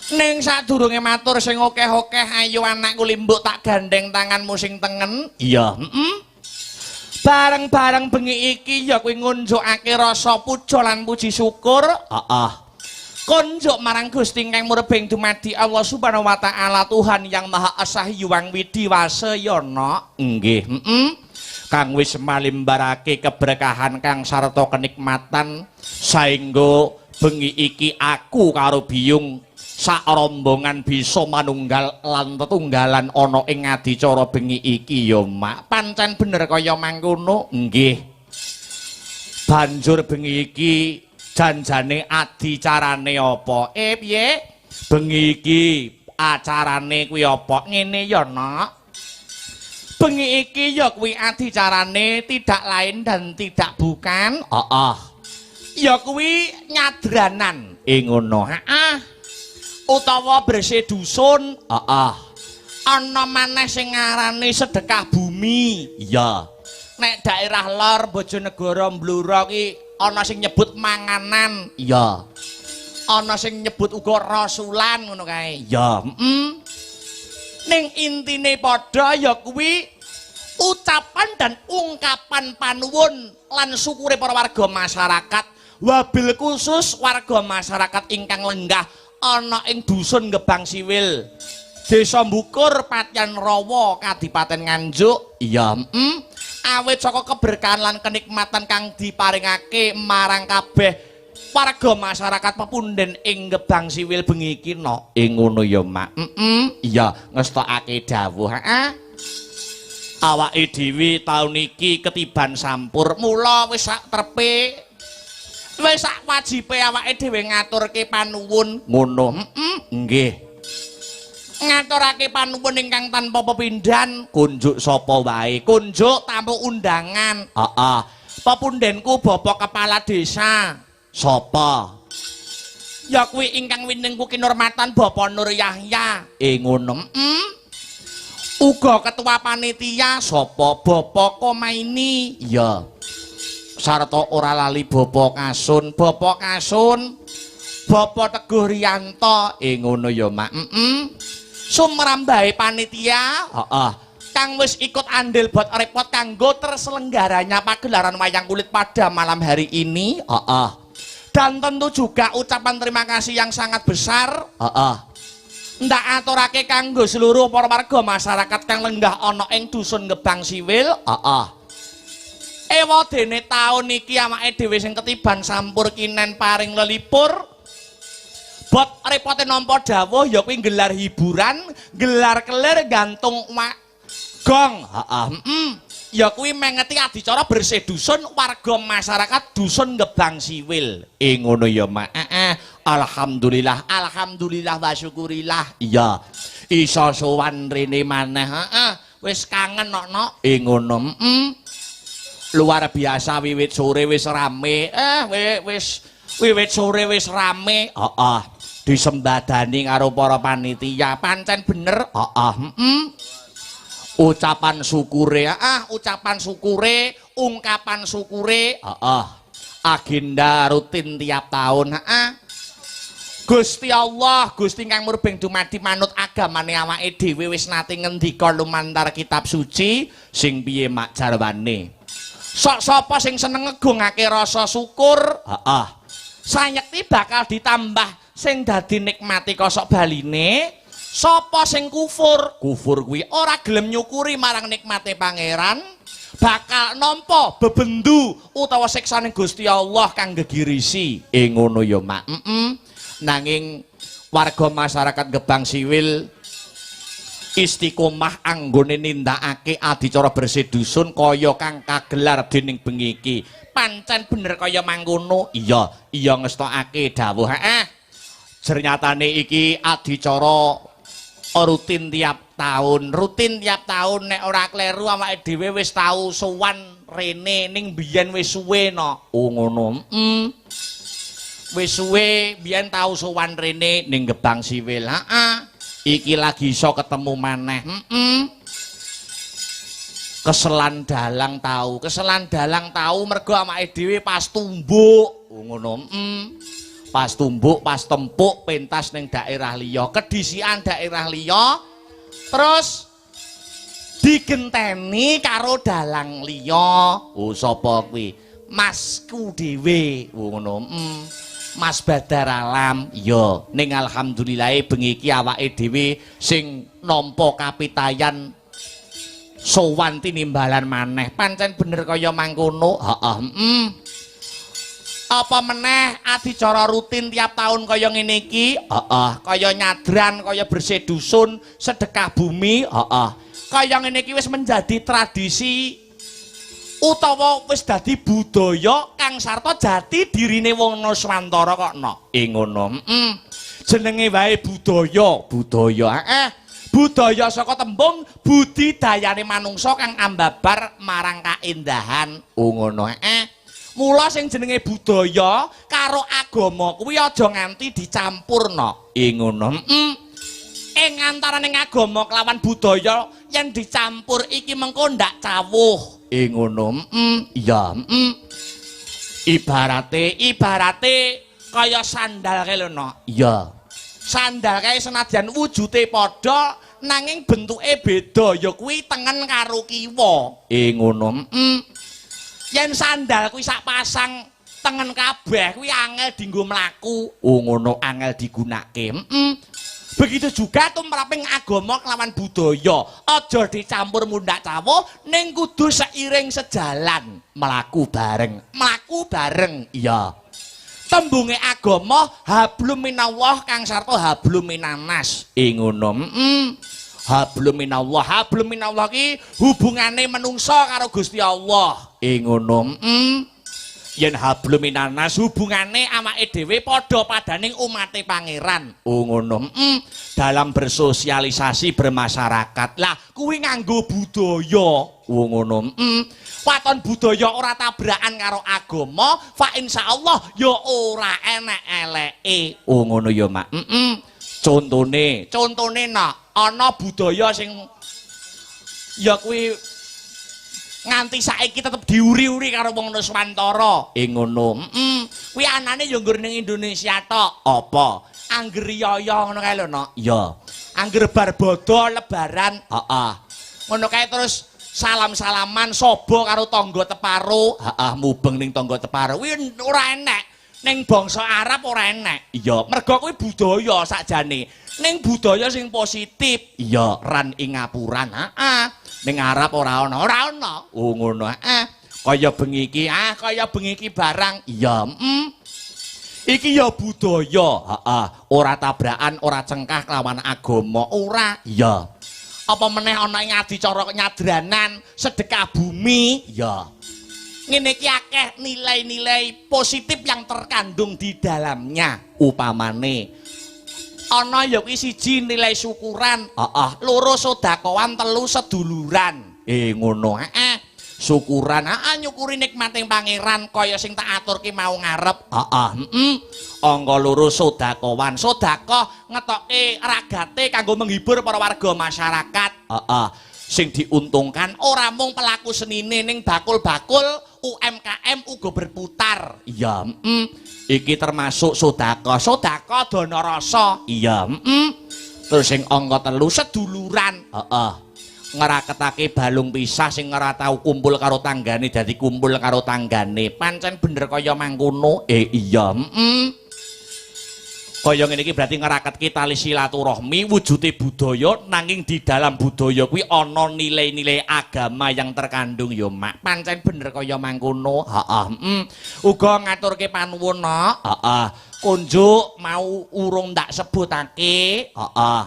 Ning sadurunge matur sing akeh-akeh, ayo anakku limbuk tak gandeng tanganmu sing tengen. Iya, Bareng-bareng bengi iki ya kuwi ngunjukake rasa puja lan puji syukur. Heeh. Kunjuk marang Gusti kang murbeng dumadi Allah Subhanahu wa taala, Tuhan yang Maha Esa Hyang Widhi Wasa ya, Nok. Nggih, Kang wis malimbarake keberkahan kang sarta kenikmatan saengga bengi iki aku karo biyung sak rombongan bisa manunggal lan tetunggalan ana ing adicara bengi iki ya, Mak. Pancen bener kaya mangkono. Nggih. Banjur bengi iki janjane adicarane apa? Piye? Bengi iki acarane kuwi apa? Ngene ya, Nok. Bengi iki ya kuwi adicarane tidak lain dan tidak bukan. Heeh. Ya kuwi nyadranan. Ngono. Heeh. Utawa bersih dusun. Heeh. Ana maneh sing ngarani sedekah bumi. Iya. Nek daerah lor Bojonegoro Blora ki ana sing nyebut manganan. Iya. Ana sing nyebut uga rasulan ngono kae. Iya, heeh. Ning intine padha ya kuwi ucapan dan ungkapan panuwun lan syukure para warga masyarakat, wabil khusus warga masyarakat ingkang lenggah ana ing dusun Gebang Siwil, Desa Bukur, Patian Rawa, Kadipaten Nganjuk. Iya, heeh. Awit saka keberkahan lan kenikmatan kang diparingake marang kabeh warga masyarakat pepunden ing Gebang Siwil bengi iki no. Ing ngono ya, Mak. Heeh. Iya, ngestokake dawuh, heeh. Awake dhewe taun iki ketiban sampur, mula wis sak trepe, wis sak wajibe awake dhewe ngaturke panuwun. Ngono. Heeh. Nggih. Ngaturake panuwun ingkang tanpa pepindhan, kunjuk sapa wae, kunjuk tamu undangan. Heeh. Pepundenku Bapak Kepala Desa. Sapa? Ya kuwi ingkang winengku kinurmatan Bapak Nur Yahya. Ngono. Heeh. Uga ketua panitia sapa? Bapak Komaini. Iya. Sarta ora lali Bapak Kasun, Bapak Kasun, Bapak Teguh Riyanto. Ngono ya, Mak. Heeh. Sumrambahe panitia, heeh, kang wis ikut andil bot repot kanggo terselenggaranya pagelaran wayang kulit pada malam hari ini. Heeh. Dan tentu juga ucapan terima kasih yang sangat besar. Heeh. Ndak aturake kanggo seluruh para warga masyarakat kang lenggah ana ing dusun Gebang Siwil. Heeh. Ewadene taun iki awake dhewe sing ketiban sampur kinen paring lelipur. Bot repote nampa dawuh ya kuwi gelar hiburan, gelar kelir gantung gong. Heeh, heeh. Ya kuwi mengeti adicara bersih dusun warga masyarakat dusun Gebang Siwil. Ngono ya, Mak. Heeh. Alhamdulillah, alhamdulillah wa syukurillah. Iya. Iso sowan rene maneh. Heeh. Wis kangen nok-nok. Ngono. Heeh. Luar biasa wiwit sore wis rame. Wis wiwit sore wis rame. Heeh. Disembadani karo para panitia. Pancen bener. Heeh. Heeh. Ucapan syukure, ucapan syukure, ungkapan syukure, heeh. Agenda rutin tiap tahun, heeh. Gusti Allah, Gusti kang murbeng dumadi manut agamane awake dhewe wis nate ngendika lumantar kitab suci sing piye mak jarwane. Sok sapa sing seneng ngegungake rasa syukur, heeh. Sayekti bakal ditambah sing dadi nikmati kosok baline. Sapa sing kufur? Kufur kuwi ora gelem nyukuri marang nikmate pangeran, bakal nampa bebendu utawa siksane Gusti Allah kang gegirisi. Ngono ya, Mak. Heeh. Nanging warga masyarakat Gebang Siwil istiqomah anggone nindakake adicara bersih dusun kaya kang kagelar dening bengi iki. Pancen bener kaya mangkono. Iya, iya ngestokake dawuh. Heeh. Jernyatane iki adicara rutin tiap tahun, rutin tiap tahun nek ora kleru awake dhewe wis tau sowan rene ning biyen wis suwe no. Oh ngono. Heeh. Wis suwe biyen tau sowan rene ning Gebang Siwil. Heeh. Iki lagi iso ketemu maneh. Heeh. Keselan dalang tau, keselan dalang tau mergo awake dhewe pas tumbuk. Oh ngono. Heeh. Pas tumbuk, pas tempuk pentas ning daerah liya, kedisian daerah liya, terus digenteni karo dalang liya. Oh sapa kuwi? Masku dhewe. Oh ngono. Mas Badar Alam. Iya, ning alhamdulillahe bengi iki awake dhewe sing nampa kapitayan sowan tinimbalan maneh. Pancen bener kaya mangkono. Heeh. Heeh. Apa meneh adicara rutin tiap tahun kaya ngene iki? Heeh, kaya nyadran, kaya bersih dusun, sedekah bumi, heeh. Kaya ngene iki wis menjadi tradisi utawa wis dadi budaya kang sarta jati dirine wong Nuswantara kok no. Ngono. Heeh. Jenenge wae budaya, budaya. Heeh. Budaya saka tembung budidayane manungsa kang ambabar marang kaendahan. Oh ngono. Heeh. Mula sing jenenge budaya karo agama kuwi aja nganti dicampurno. Ngono. Heeh. Ing antaraning agama kelawan budaya yen dicampur iki mengko ndak cawuh. Ngono. Iya, Ibarate kaya sandal kae lho, Nok. Iya. Sandal kae senajan wujude padha nanging bentuke beda, ya kuwi tengen karo kiwa. Ngono. Yen sandal kuwi sak pasang tengen kabeh kuwi angel dienggo mlaku. Oh ngono, angel digunakake. Begitu juga tumraping agama kelawan budaya, aja dicampur mundhak cawuh ning kudu seiring sejalan, mlaku bareng. Mlaku bareng. Iya. Tembunge agama hablum minallah kang sarta hablum minanas. Ngono. Hablum minallah, hablum minallah ki hubungane menungsa karo Gusti Allah. Ngono. Yen hablum minanas hubungane awake dhewe padha padaning umate pangeran. Oh ngono. Dalam bersosialisasi bermasyarakat. Lah kuwi nganggo budaya. Oh ngono. Waton budaya ora tabrakan karo agama, fa insyaallah ya ora enek eleke. Oh ngono ya, Mak. Contone, contone nak ana budaya sing ya kuwi nganti saiki tetep diuri-uri karo wong Nuswantara. Ngono. Kuwi anane ya nggur ning Indonesia tok. Apa? Angger riyaya ngono kae lho, Nok. Iya. Angger bar bodho lebaran, heeh. Ngono kae terus salam-salaman sobo karo tangga teparo, heeh, mubeng ning tangga teparo. Kuwi ora enek. Ning bangsa Arab ora enek. Iya, mergo kuwi budaya sakjane. Ning budaya sing positif. Iya, ran ing ngapuran, heeh. Ning Arab ora ana, ora ana. Oh ngono, heeh. Kaya bengi iki, ah kaya bengi iki barang. Iya, Iki ya budaya, heeh. Ora tabrakan, ora cengkah kelawan agama, ora. Iya. Apa meneh ana ing adicara nyadranan, sedekah bumi, iya. Ngene iki akeh nilai-nilai positif yang terkandung di dalamnya. Upamane ana ya kuwi siji nilai syukuran, heeh, loro sedekahan, telu seduluran. Ngono, heeh. Syukuran, heeh, nyukuri nikmating pangeran kaya sing tak aturke mau ngarep, heeh, Angka loro sedekahan, sedekah ngetoke ragate kanggo menghibur para warga masyarakat, heeh. Sing diuntungkan ora mung pelaku senine ning bakul-bakul UMKM uga berputar. Iya, Iki termasuk sedekah. Sedekah dana rasa. Iya, Terus sing angka telu seduluran. Heeh. Ngraketake balung pisah sing ora tau kumpul karo tanggane dadi kumpul karo tanggane. Pancen bener kaya mangkono. Iya, Kaya ngene iki berarti ngraketke tali silaturahmi wujude budaya nanging di dalam budaya kuwi ana nilai-nilai agama yang terkandung ya, Mak. Pancen bener kaya mangkono. Heeh, Uga ngaturke panuwun, Nok. Heeh. Kunjuk mau urung tak sebutake. Heeh.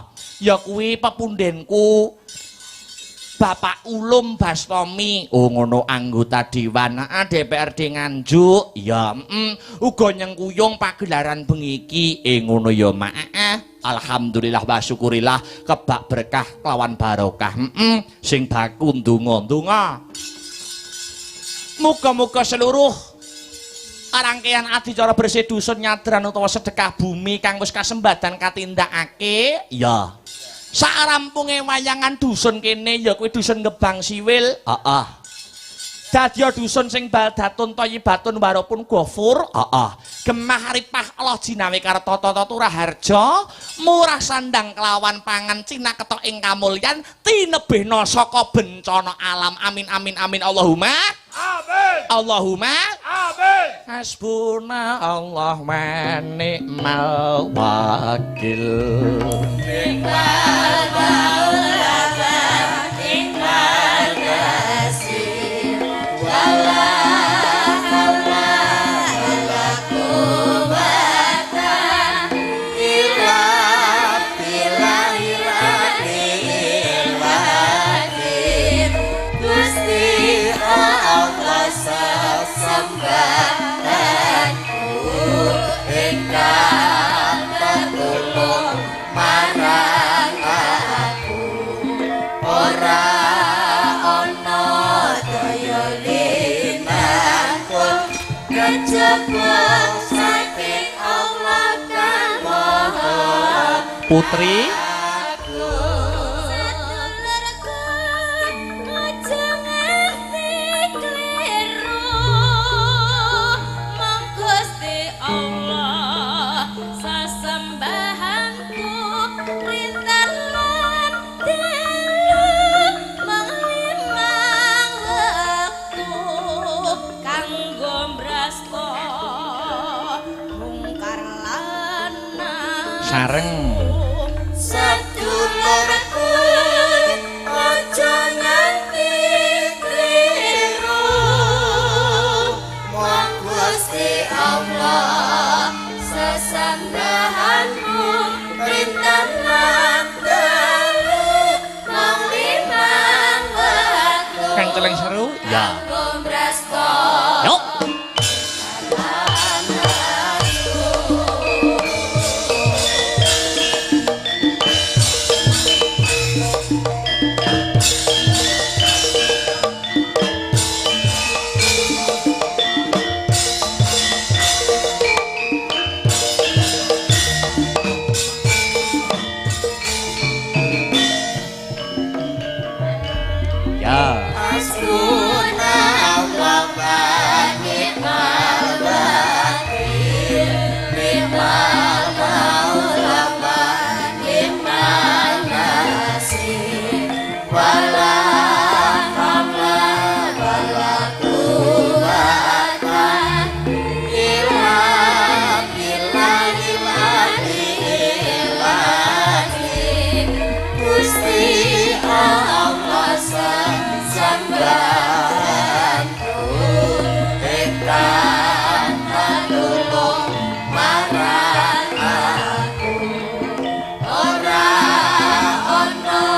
Ya kuwi pepundhenku Bapak Ulum Bastomi. Oh ngono, anggota Dewan DPRD Nganjuk. Ya, uga nyengkuyung pagelaran bengi iki. Ngono ya, Mak. Alhamdulillah wa syukurillah kebak berkah kelawan barokah. Sing baku ndonga, ndonga. Muga-muga seluruh rangkaian adicara bersih dusun nyadran utawa sedekah bumi kang wis kasembadan katindakake. Ya. Sarampunge wayangan dusun kene ya kuwi dusun Gebang Siwil. Heeh. Dadi dusun sing baldatun thayyibatun warupun gofur. Heeh. Gemah ripah Allah jinawe karta tata turaharja, murah sandang kelawan pangan cinaketok ing kamulyan tinebihna saka bencana alam. Amin amin amin Allahumma amin. Allahumma amin. Hasbuna Allah wa ni'mal wakil. Ni'mal maula wa ni'mal nasir. Wala haula wala quwwata illa billahil aliyil azim. Gusti Allah sesembahanku ingkang tetulung marang aku. Ora ana daya linangkung kejaba saking Allah kang Maha Putri. Sesembahanku rinten lan dalu mung limang wektu kanggo mbrasta mungkar lan Sareng sedulurku aja nganti kliru mung Gusti Allah sesembahanmu rinten lan dalu mung limang wektu Kang Celeng Seru. Ya. kanggo mbrasta Yuk. Ya. Hasbunallah wa ni'mal wakil, ni'mal maula wa ni'man nasir, wala haula wala quwata illa billahil aliyyil azim. Gusti Allah sesembahanku ingkang patulung marang aku, ora ana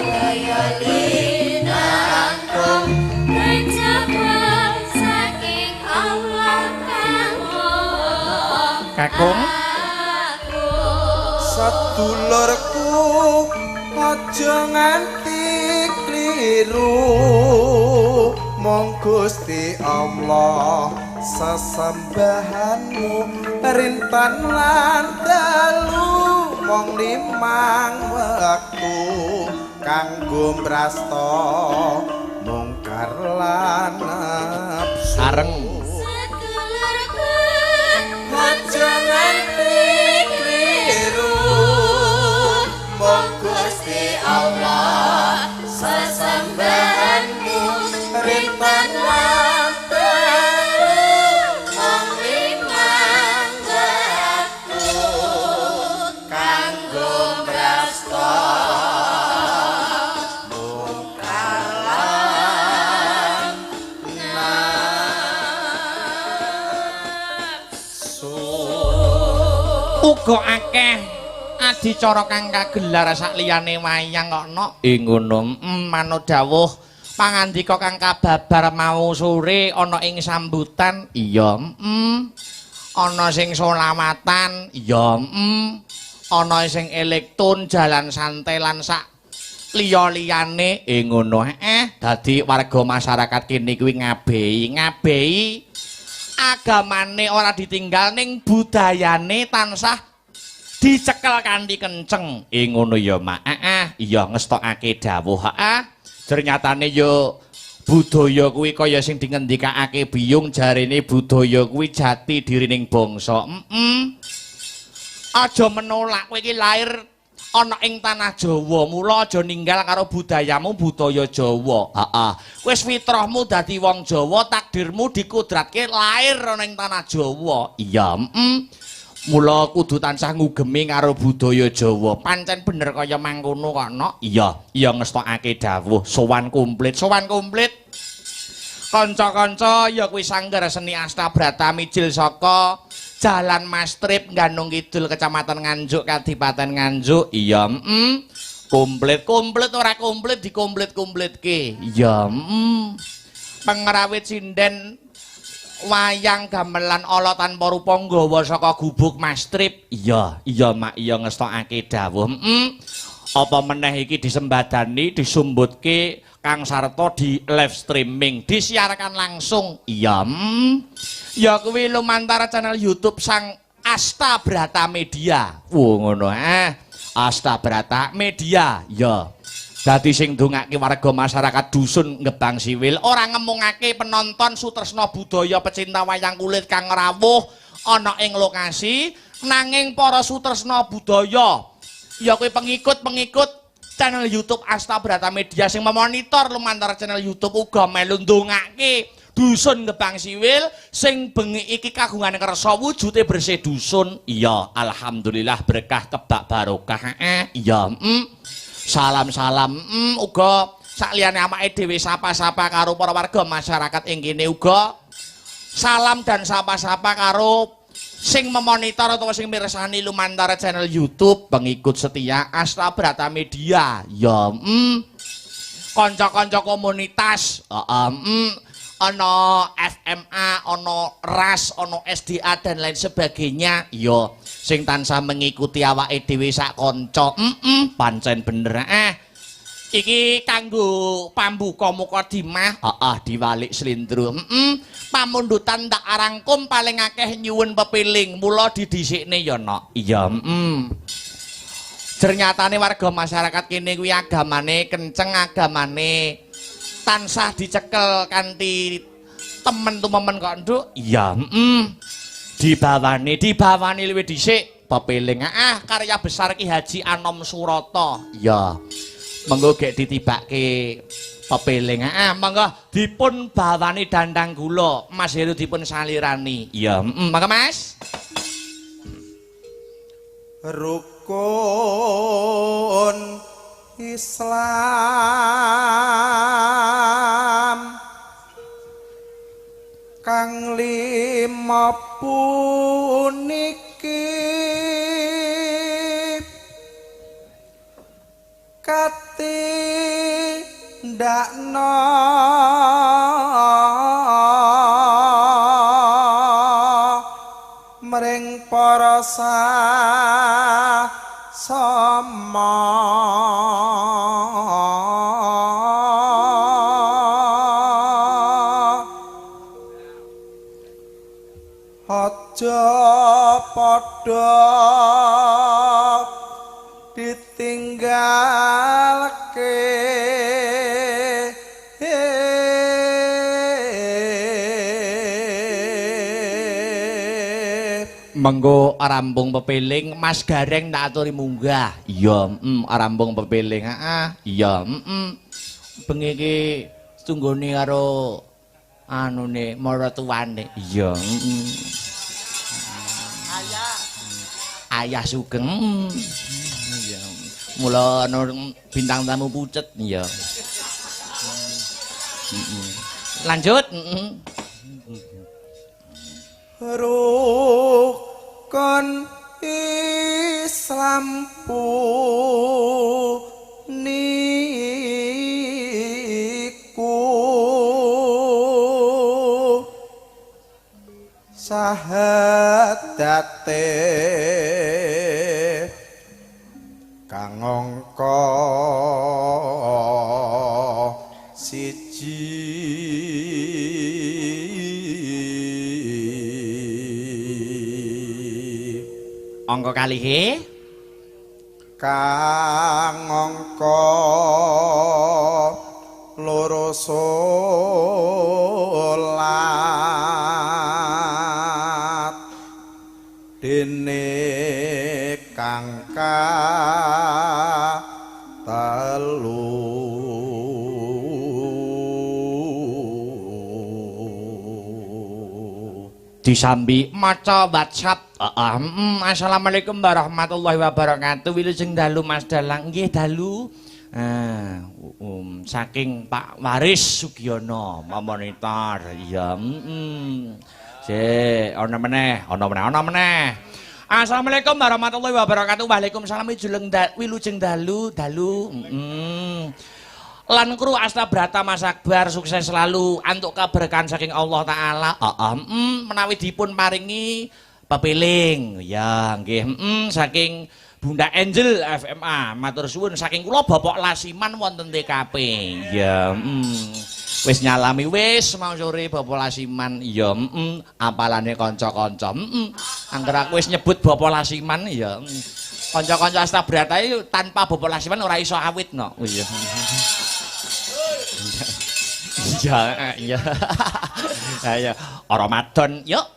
daya linangkung kejaba saking Allah kang Maha Kakung. Agung. Sedulurku aja nganti kliru mung Gusti Allah sesembahanmu rinten lan dalu mung limang wektu kanggo mbrasta mungkar lan nafsu. Sareng. Sedulurku aja nganti kliru mung Gusti Allah sesembahanmu rinten lan dalu mung limang wektu kanggo mbrasta mungkar lan nafsu. Uga akeh adicara kang kagelar sakliyane wayang kok nok. Ing ngono, manut dawuh pangandika kang kababar mau sore ana ing sambutan. Iya, Ana sing solawatan, iya, Ana sing elektron jalan santai lan sak liya-liyane. Ing ngono, dadi warga masyarakat kene kuwi ngabehi agamane ora ditinggal ning budayane tansah dicekel kanthi kenceng. Ing ngono ya, Mak. Iya ngestokake dawuh. Heeh. Ternyatane ya budaya kuwi kaya sing dingendikake biyung jarene budaya kuwi jati dirining bangsa. Aja menolak kowe iki lahir ana ing tanah Jawa, mula aja ninggal karo budayamu budaya Jawa. Heeh. Wis fitrahmu dadi wong Jawa, takdirmu dikudratke lahir ana ing tanah Jawa. Iya, Mula kudu tansah ngugemi karo budaya Jawa. Pancen bener kaya mangkono kok, Nok. Iya, iya ngestokake dawuh sowan komplit, sowan komplit. Kanca-kanca ya kuwi Sanggar Seni Astabrata mijil saka Jalan Mastrip Ganung Kidul Kecamatan Nganjuk Kadipaten Nganjuk. Iya, Komplit, komplit ora komplit dikomplit-komplitke. Iya, Pengrawit sinden wayang gamelan ala tanpa rupa nggawa saka gubuk Mastrip. Iya, iya Mak, iya ngestokake dawuh. Apa meneh iki disembadani, disumbutke Kang Sarto di live streaming, disiarkan langsung. Iya, Ya kuwi lumantar channel YouTube Sang Astabrata Media. Wo ngono, Astabrata Media. Ya. Dadi sing ndongake warga masyarakat dusun Gebang Siwil ora ngemungake penonton sutresna budaya pecinta wayang kulit kang rawuh ana ing lokasi Nanging para sutresna budaya ya kuwi pengikut-pengikut channel YouTube Asta Brata Media sing memonitor lumantar channel YouTube uga melu ndongake dusun Gebang Siwil sing bengi iki kagungan kersa wujude bersih dusun. Iya, alhamdulillah berkah kebak barokah. Iya, salam-salam uga sakliyane awake dhewe sapa-sapa karo para warga masyarakat ing kene uga salam dan sapa-sapa karo sing memonitor atau sing mirsani lumantar channel YouTube pengikut setia Asta Brata Media. Ya, kanca-kanca komunitas, ana FMA, ana RAS, ana SDA dan lain sebagainya. Ya, sing tansah mengikuti awake dhewe sak kanca. Pancen bener. Iki kanggo pambuka mukadimah, heeh, diwalik slindro. Pamundutan tak arangkum paling akeh nyuwun pepiling, mula didhisikne ya, Nok. Iya, Jernyatane warga masyarakat kene kuwi agamane kenceng, agamane tansah dicekel kanthi temen tumemen kok, Nduk. Iya, Dibawani luwih dhisik pepiling. Karya besar Ki Haji Anom Surata. Iya. Monggo gek ditibake pepiling. Monggo dipun bawani dandang gula, Mas Heru dipun salirani. Iya, monggo Mas. Rukun Islam kang lima puniki katindakno mring para sama aja padha ditinggalke. Mengko rampung pepiling Mas Gareng tak aturi munggah. Iya, rampung pepiling. Heeh, iya, Bengi iki tunggone karo anune maratuwane. Iya, Ayah. Ayah Sugeng. Iya. Mula ana bintang tamu pucet, iya. Lanjut, Rukun Islam puniku sahadate kang angka siji. Angka kalihe kang angka loro salat dene kang telu. Disambi maca WhatsApp. Assalamualaikum warahmatullahi wabarakatuh. Wilujeng dalu Mas Dalang. Nggih dalu. Saking Pak Waris Sugiono memonitor. Iya, Sik, ana meneh, ana meneh, ana meneh. Assalamualaikum warahmatullahi wabarakatuh. Waalaikumsalam. Wilujeng dalu, dalu. Lan kru Asta Brata Mas Akbar sukses selalu antuk keberkahan saking Allah Taala. Menawi dipun paringi pepiling. Ya nggih, saking Bunda Angel FMA matur suwun saking kula Bapak Lasiman wonten TKP. Ya, wis nyalami wis mau sore Bapak Lasiman. Ya, apalane kanca-kanca. Angger aku wis nyebut Bapak Lasiman ya. Kanca-kanca Asta Brata iki tanpa Bapak Lasiman ora iso awit no. Oh iya. Iya, iya. Ayo, Ramadan, yuk.